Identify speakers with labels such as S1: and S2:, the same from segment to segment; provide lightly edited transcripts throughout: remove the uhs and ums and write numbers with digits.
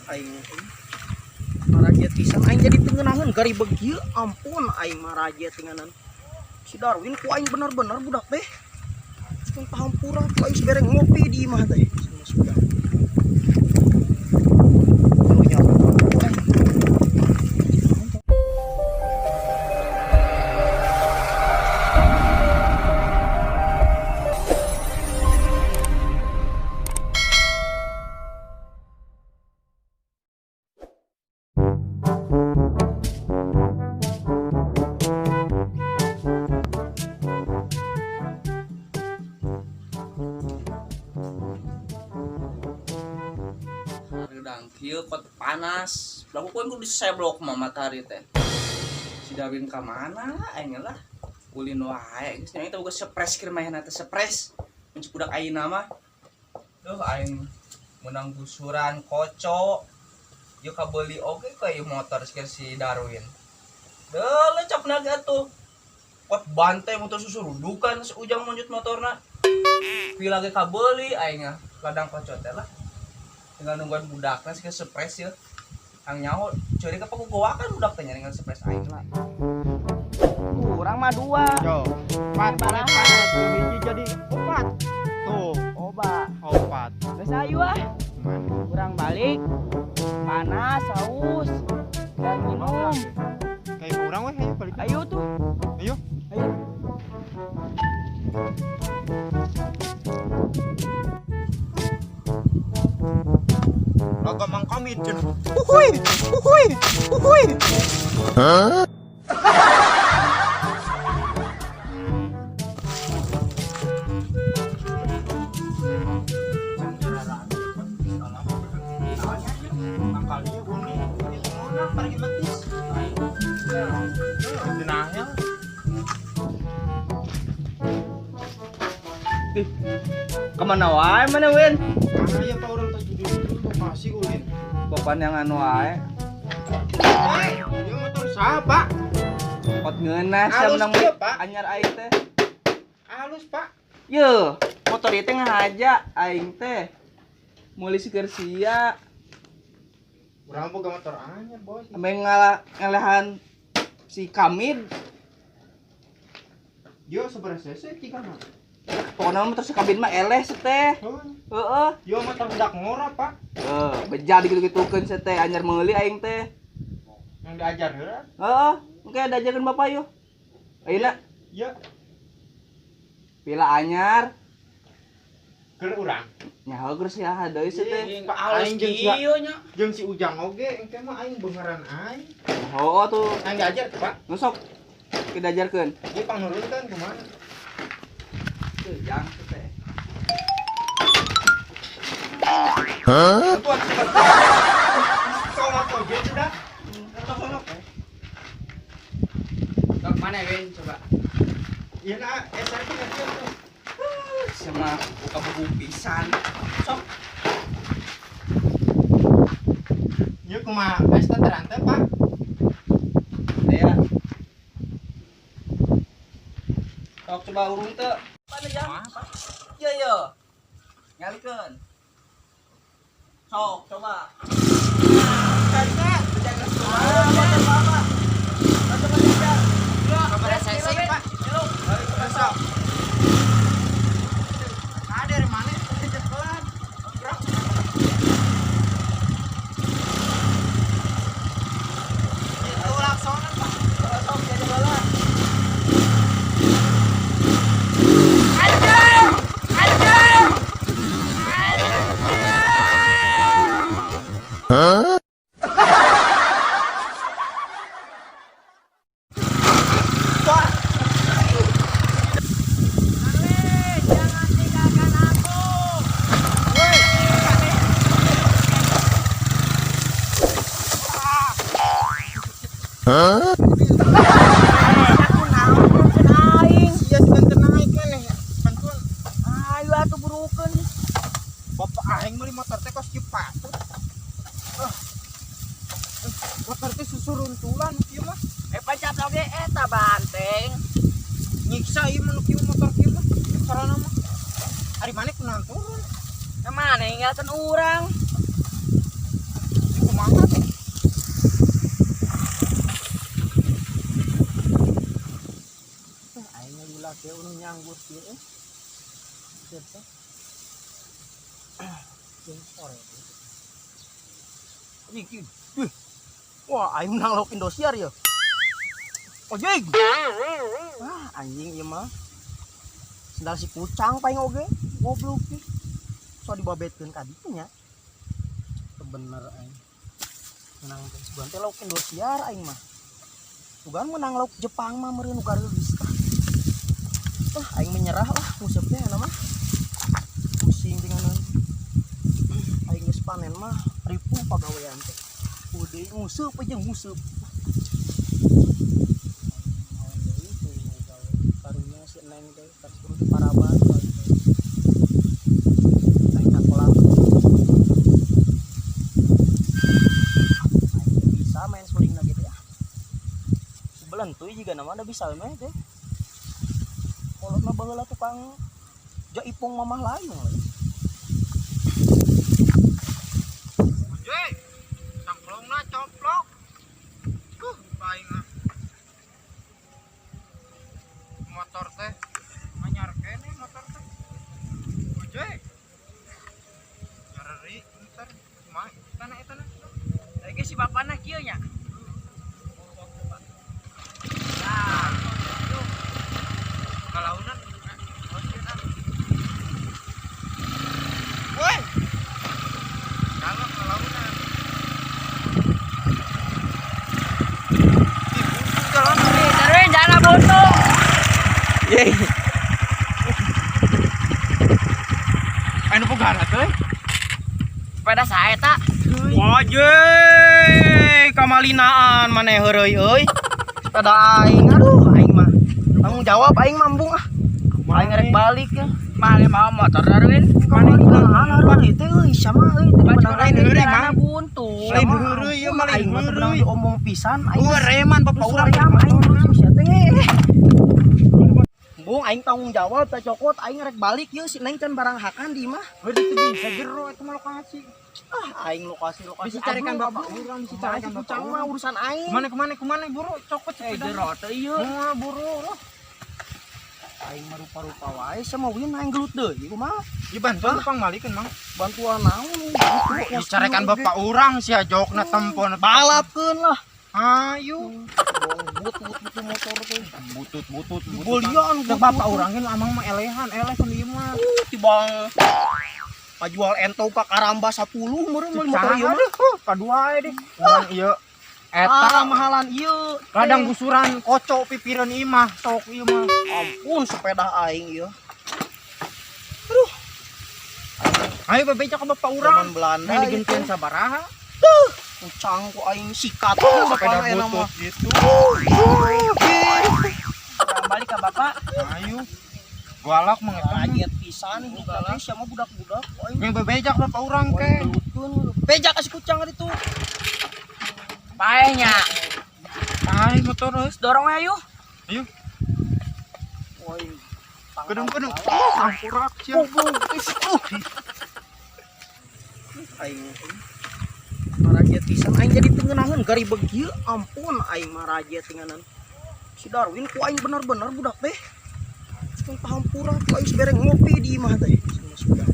S1: Aing maraja pisan, aing jadi teu ngeunaheun garibeg ieu. Ampun, aing maraja tinganan si Darwin ku aing, bener-bener budak teh. Tong pahampura ku aing sebereng ngopi di imah teh sama sudah. Karunya ku aing.
S2: Hareudang kieu kot panas. Laku ku kudu diseblok mah matahari teh. Si Darwin ka mana aing lah. Ulin wae geus nya teh boga sepres keur manehna teh sepres. Mun budak ayeuna mah. Duh, aing menang gusuran koco. Ieu kabeuli oge ka ieu motor si Darwin. Deuh, lecap naga tuh. Kot bantai motor susurudukan si Ujang lanjut motorna. Pila ge kabeuli aing ah, ladang koco teh lah. Tinggal nungguan budakna sih sepres ya. Ang nyaho curi ka pakugowakan budak teh nyaringan sepres aing lah.
S1: Urang mah dua.
S3: Yo, empat,
S1: Baraha.
S3: empat, hiji jadi opat. Tuh,
S1: Oba.
S3: opat.
S1: Geus ayu ah.
S3: Mana?
S1: Urang balik. Panas, haus. Dan minum.
S3: Kayak urang weh, ayo balik.
S1: Ayo tuh.
S3: Ayo.
S1: Ayo.
S3: Laga mang kami jen. Uhuy, uhuy, uhuy.
S2: Kemana wae mana Win?
S3: Karena ya pak orang tas jujur masih ulin.
S2: Papan yang anu wae.
S3: Ini motor siapa pak?
S2: Kot ngeunah sia
S3: Halus
S2: menang
S3: kieu, Pak.
S2: anyar aing teh.
S3: Halus pak.
S2: Ye, motor ieu teh ngahaja aing teh. Meuli si sia.
S3: Urang boga motor anyar bos.
S2: Ambe ngalah ngalehan si Kamid.
S3: Yo seberapa cc tiga mah.
S2: Pokoknya motor si Kamid mah eleh teh. Heeh.
S3: Yo motor budak ngora pak.
S2: Heeh, beja digitu-gitukeun sia teh anyar meuli aing teh.
S3: Yang diajar heula.
S2: Heeh, engke diajarkeun bapak yo. Ayeuna
S3: Ya,
S2: pila anyar.
S3: keur urang.
S2: Nyaho geus sia deui sia teh.
S3: Pak aing jeung si jeung si Ujang oge engke mah aing beungeran aing.
S2: Heuh tuh.
S3: Aing diajar tuh, Pak.
S2: Nu sok diajarkeun.
S3: Ieu pangnurunkeun kumaha?
S2: Tuh, jang teh.
S3: Tuan, Sono oge sudah. Sono.
S2: Sok mana Win coba.
S3: Ieu na SRP nanti tuh.
S2: Sama buka buku pisan. Sok.
S3: Ieu kumaha? Esta terante, Pak.
S2: Ya. Sok coba urung teu. Mana jang? Iya iya. Ngalikeun. Sok coba.
S3: Pak. Besok. Ada dari mana? Pelan. Gerak. Itu laksonan, Pak.
S2: Sok jadi bola.
S1: Jangan tinggalkan aku. Aku naon burukeun aing.
S3: Iya, sugan teu naik keneh. Bantuan.
S1: Ayo atuh burukeun.
S3: Bapak aing meuli motor teh kos kieu patut. Ah. Motor teh susuruntulan kieu mah.
S1: Eh pancap oge eta banteng.
S3: Nyiksa ieu mah nu kieu motor kieu mah. Sarana mah. Ari maneh kunaon turun?
S1: Kemana ninggalkeun urang? Aya nu nyanggut kieu eh. Kieu teh. Jeung sore. Anjing, kieu. Wih. Wah, aing menang lauk Indosiar ya. Ojek. Ah, anjing ieu mah. Sendal si kucang paling oge, goblok sih. So dibabetkeun ka ditu nya. Teu bener aing. Menang teh sugan teh lauk Indosiar aing mah. Sugan menang lauk Jepang mah meureun nu gareulis tah. Ah, aing menyerah lah nguseup teh mah. Pusing dengan aing geus panen mah ripuh pagawean teh. Udah nguseup aja nguseup. Naon deui teu gawe. Karunya si Neng teh kudu diparaban paling teh. Aing nyakola. Aing teu bisa main suling lagi teh ah. Belentuy juga nama ada bisa main teh. Kolotna baheula tukang jaipong mamah layung we.
S3: Ojek, cangklongna coplok. Aing ah. Motor teh anyar keneh motor teh. Ojek. Nyareri ntar kumaha tanah eta na.
S1: Lagi si bapana kieu nya. Nah,
S3: Kalaunan. Woi. Kalau kalaunan. Ih, buntung jalan.
S1: Darwin jangan buntung.
S2: Yeay.
S3: Anu pogara teh.
S1: Sepeda saya tak. Wajey, kamalinaan maneh heureuy euy. Sepeda aing, aduh aing mah. Tanggung jawab aing mambung ah. Aing rek balik ya.
S2: Mana mau motor Darwin?
S1: Kamalinaan heureuy teh euy sama euy teu menang
S3: Lain heureuy, Mang.
S2: Buntu.
S3: Lain heureuy ieu mah lain
S1: Aing mah teu menang
S3: heureuy.
S1: diomong pisan aing.
S3: Reman bapak urang.
S1: Urang aing lucu sia teh. Bung aing tanggung jawab teh cokot aing rek balik yeuh si Neng can barang hakan di imah.
S3: Heuh teu bisa jero eta mah lokasi.
S1: Ah aing lokasi-lokasi.
S3: Bisa carikan
S1: Aduh,
S3: bapak
S1: aduh.
S3: urang, bisa
S1: Kumaha
S3: carikan
S1: si
S3: bapak
S1: kucang mah
S3: urang.
S1: urusan aing.
S3: Kemana kemana buru cokot
S2: Eh
S3: sepeda.
S2: jero teh ieu.
S3: Moal buru lah.
S1: Aing mah rupa-rupa wae sama win aing gelut deui kumaha?
S3: Ieu bantuan pang malikeun Mang.
S1: Bantuan naon?
S3: Dicarekan bapak urang sia jokna tempon.
S1: Balapkeun lah.
S3: Ayo.
S1: Butut butut motor teh.
S3: Butut butut
S1: Bolian
S3: Cek bapak urang ge amang mah elehan, eleh kan ieu mah.
S1: Tibang pajual ento ka Karamba 10 meureun meuli motor ieu mah.
S3: Kadua we deh. Urang ieu
S1: Eta
S3: eta
S1: mahalan ieu.
S3: ladang gusuran kocok pipireun imah sok ieu mah.
S1: Ampun sepeda aing ieu.
S3: Ayo bebeja ka bapak urang.
S1: Zaman Belanda
S3: Main
S1: ieu
S3: digentian
S1: teh.
S3: sabaraha.
S1: Kucang ku aing sikat
S3: Sepeda
S1: enak
S3: butut
S1: mah.
S3: gitu.
S2: Balik ke bapak.
S3: Ayo. Galak mah eta. mah.
S1: Rakyat pisan budak teh sia mah budak-budak ku aing.
S3: Yang bebejak bapak urang
S1: Ku
S3: ke.
S1: aing gelutkeun. Bejak ka si kucang itu.
S2: Paehnya.
S3: Ayo motor geus.
S2: Dorong we ayo.
S3: Ayo.
S1: Ku aing.
S3: Kedung-kedung. Angkurak sia.
S1: Goblok. Aing marajet pisan aing jadi teu ngeunaheun garibeg kieu ampun aing marajet tinganan. Si Darwin ku aing bener-bener budak teh. Tong pahampura ku aing sebereng ngopi di imah teh. Sudah.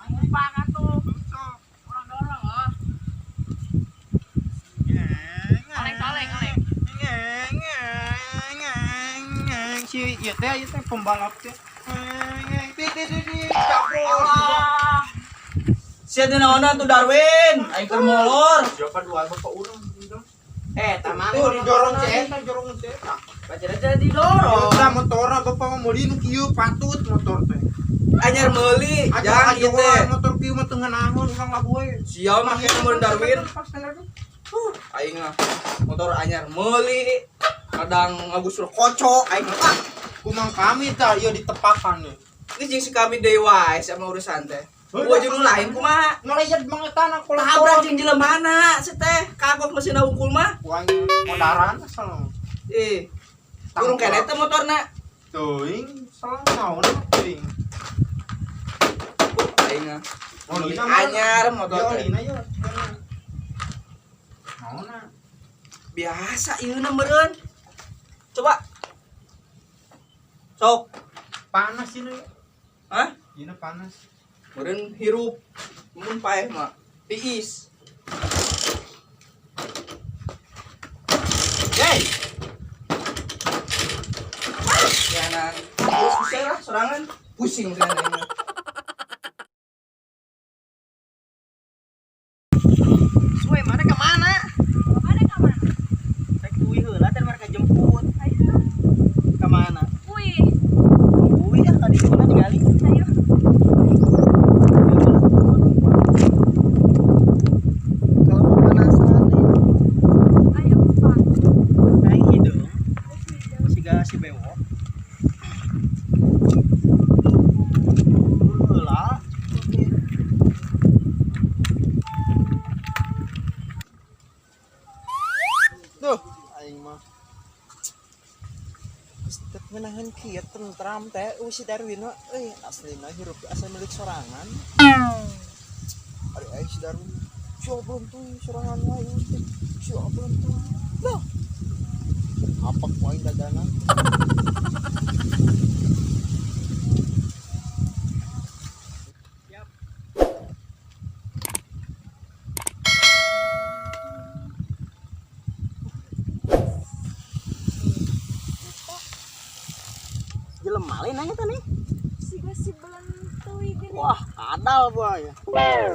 S2: Numpang atuh. Urang dorong oh. Kaleng kaleng kaleng.
S3: Si ieu teh pembalap teh. Ti ti ti ti. Jago.
S2: Sia teh naonan tuh Darwin, aing keur molor.
S3: Siapa dua bapak urang?
S2: Eh, tamang.
S3: Tuh didorong si eta, jorong si eta.
S2: Baca didorong.
S3: Udah motorna bapak mah meuli nu kieu patut motor teh.
S2: Anyar meuli, jangan ieu teh.
S3: Motor kieu mah teu ngeunaheun urang lah boy.
S2: Sia mah make mun Darwin.
S3: Pas bener.
S2: Aing mah motor anyar meuli. Kadang ngagusur kocok aing mah. Ah,
S3: Kumang kami tah ieu ditepakan nih.
S2: ini jeung si kami deui wae sama urusan teh. Gua jeung nu lain kumaha?
S3: Ngelayat banget tanah kolak
S2: Tabrak jeung jelemana si teh, kagok mesin wungkul mah.
S3: Kuang modaran asal.
S2: Ih. Urung keneh teh motorna.
S3: Teuing salah naon teuing.
S2: Aing mah.
S3: Olina
S2: Anyar motor
S3: Ya
S2: teh.
S3: olina ya. Naonna?
S2: Biasa ieu na meureun. Coba. Sok.
S3: Panas ini.
S2: Hah?
S3: Ini panas.
S2: Meureun hirup. Mun paeh mah tiis. Hey. Ya, terus lah sorangan pusing saya ini.
S1: Suwe mana ke mana?
S4: Mana ka mana?
S1: Rek uwi heula teh mereka jemput.
S4: Ayo.
S1: Ke mana?
S4: Uwi.
S1: Uwi ya tadi mana ningali.
S4: Ayo.
S1: Kalau mau panasan nih.
S4: Ayo, Pak.
S1: Aing hideung. Siga si bewok. Heula.
S3: Duh, aing mah. Step menahan kieu tentram teh euy si Darwin mah euy aslina hirup asa milik sorangan. Ari aing si Darwin sia belum tuh sorangan wae teh. Sia belum tuh. Lah. Apak ku aing dadanan.
S1: Jelema lain nanya teh nih.
S4: Siga si belentuy gini.
S1: Wah, kadal buaya.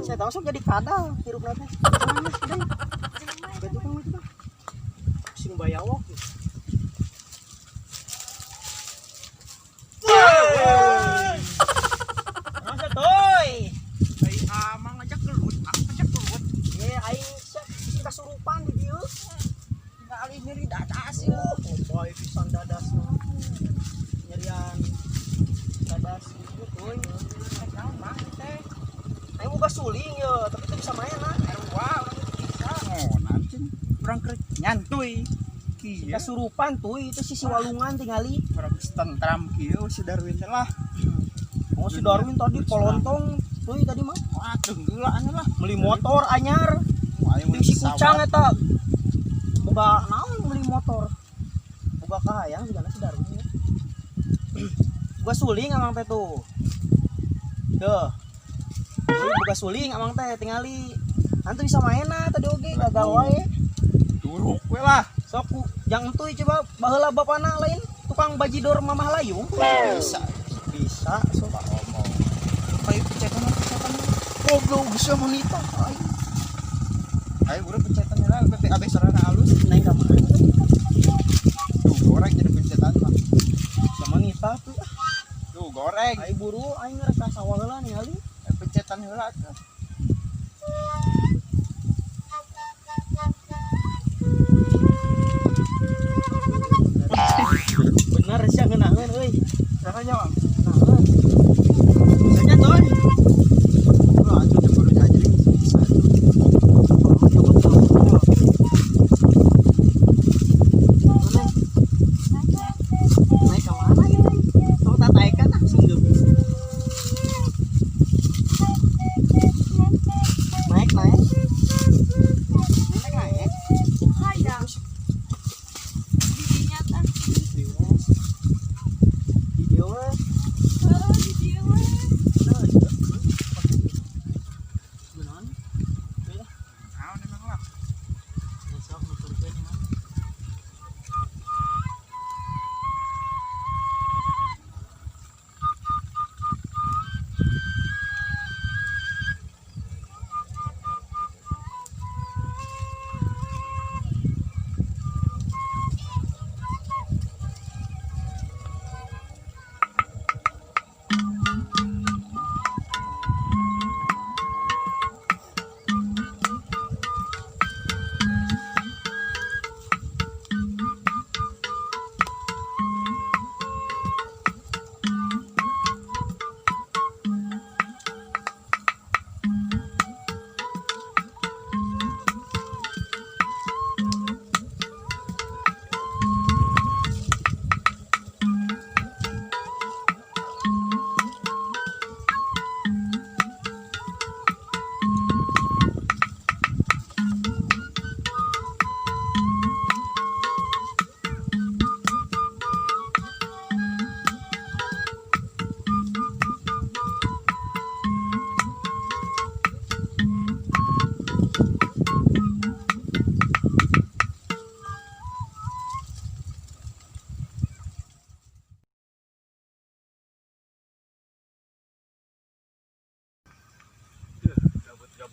S1: Saya tahu sok jadi kadal hirupna teh. Mana sih deui?
S4: Jelema
S1: Betul kan itu bang. Sing bayawak. Masa toy.
S3: Ai amang ngajak gelut, ngajak gelut.
S1: Ye aing sing kasurupan di dieu.
S3: Tinggal nyeri dadas ieu.
S1: Oh, boy pisan dadas mah. Nyerian dadas itu euy.
S3: Rek naon mah teh?
S1: Aing boga suling ye, tapi teu bisa main ah.
S3: Sarua urang teu bisa. Ngonan cing. Urang keur nyantuy. Kieu.
S1: Kasurupan tuh itu sisi walungan tingali.
S3: Urang geus tentram kieu si Darwin teh lah.
S1: Oh si Darwin tadi polontong tuh tadi mah
S3: Wah, tenggelaan lah.
S1: beli motor anyar.
S3: Wah, aing
S1: Jeung si kucang eta boga naon beli motor. Boga kahayang sigana si Darwin ya. Boga suling amang teh tuh. Tuh. Tuh, boga suling amang teh tingali. Antu bisa main ah tadi oge gagal wae.
S3: Duruk we lah.
S1: Sok ku jang entuy coba baheula bapana lain tukang bajidor mamah layung.
S3: Bisa.
S1: Bisa sok.
S3: Omong. Kayak pencetan pencetan.
S1: Goblok bisa menita aing.
S3: Ayo urang pencetan lah BPAB sorana halus.
S1: Naik ka mana?
S3: Tuh goreng jadi pencetan mah.
S1: Sama nita tuh.
S3: Tuh goreng.
S1: Aing buru aing ngerek ka sawah heula ningali.
S3: Pencetan heula tuh.
S1: Bener sia ngeunaheun euy.
S3: Caranya, Bang.
S1: Ngeunaheun. Sia toy.
S3: Wah, atuh cemburu aja nih. Bisa tuh.
S1: Naik ke mana ya? Tong tataikan ah sing geus. Naik naik. Naik naik.
S4: Hayang. Didinya tah.
S1: Di dieu we.
S4: Heuh, di dieu we.
S1: Nah,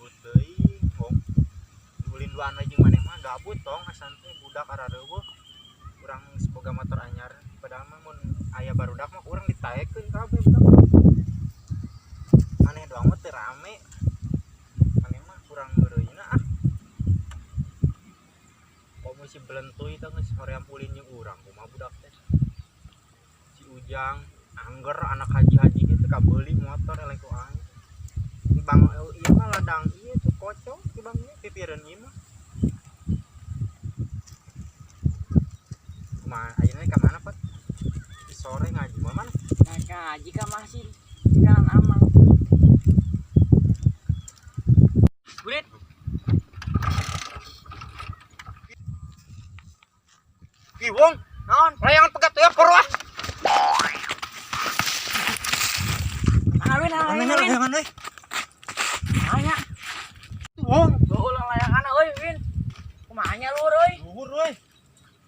S3: Gabut teuing, Wong. Ulin duaan we jeung maneh mah gabut tong asan teh budak arareuweuh. Urang geus boga motor anyar, padahal mah mun aya barudak mah urang ditaekeun kabeh budak. Maneh doang mah teu rame. Maneh mah kurang meureuyna ah. Komo si Belentuy teh geus hoream ulin jeung urang, kumaha budak teh. Si Ujang angger anak haji-haji gitu kabeuli motor eleh ku aing. Di bang ieu mah ladang ieu tuh kocok di bang ieu pipireun ieu mah. Kumaha ayeuna ka mana, Pat? Di sore ngaji mah mana?
S1: Ngaji ka masih di kanan amang. Burit.
S3: Ih, Wong, naon? Layangan pegat ya, poro ah.
S1: Win,
S3: Layangan
S1: win.
S3: layangan euy.
S1: Nanya.
S3: Wong,
S1: Ulang layangan euy, Win. Kumaha nya luhur euy?
S3: luhur euy.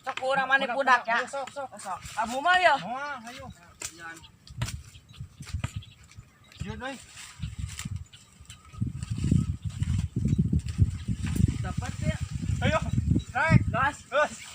S1: Sok urang mani budak ya.
S3: Sok, sok.
S1: Sok. Abu mah ya.
S3: Moal, ayo. Sieun euy.
S1: Dapat ya.
S3: Ayo, naik.
S1: Gas.
S3: Gas.